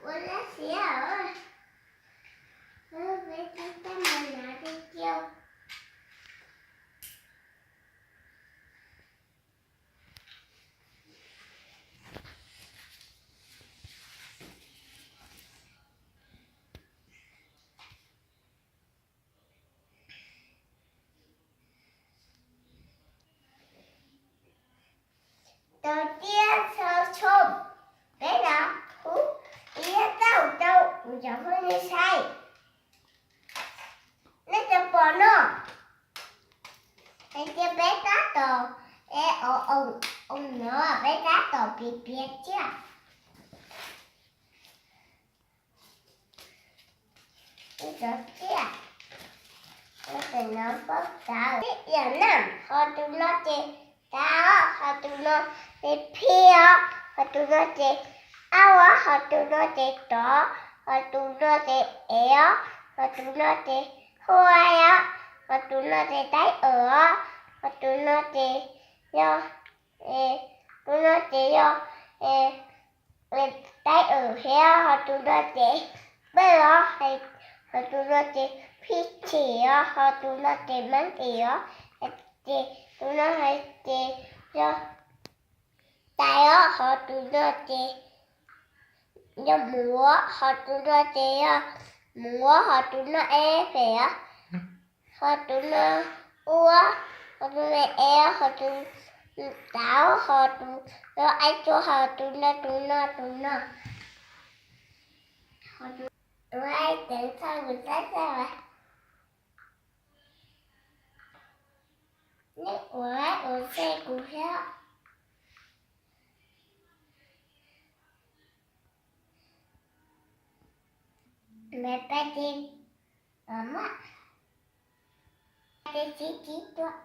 Ua lab xiab, peb tab tom mus hnav tiag tiag. Tus tiab txhua txhua, peb los hu ib tauj rau kuv cov phooj ywg saib. Nej twb pom no, hais tias peb tab tom es o o no peb tab tom piav piav tsiaj. Ib cov tsiaj, tus no pob tawv, ib yam na, ho tus no ces tav os, ho tus no ces phij os, ho tus no ces aub os, ho tus no ces rov, ho tus no ces ev os, ho tus no ces huaj os, ho tus no ces taib awm os, ho tus no ces yog, tus no ces yog taib awm thiab, ho tus no ces pawj os, ho tus no ces phij chim os, ho tus no ces mab ntim os, ces tus no hais ces yog tais os, ho tus no ces yog muv, ho tus no ces yog muv, ho tus no es pem os, ho tus no ub, ho tus no es, ho tus tav, ho tus no aib tsuag, ho tus no, tus no, tus no. Ua teev txog kuv txaj txaj as. Nej ua ua txaj kuv thiab. Lawv pab ces, maj, ces txib txib tuaj.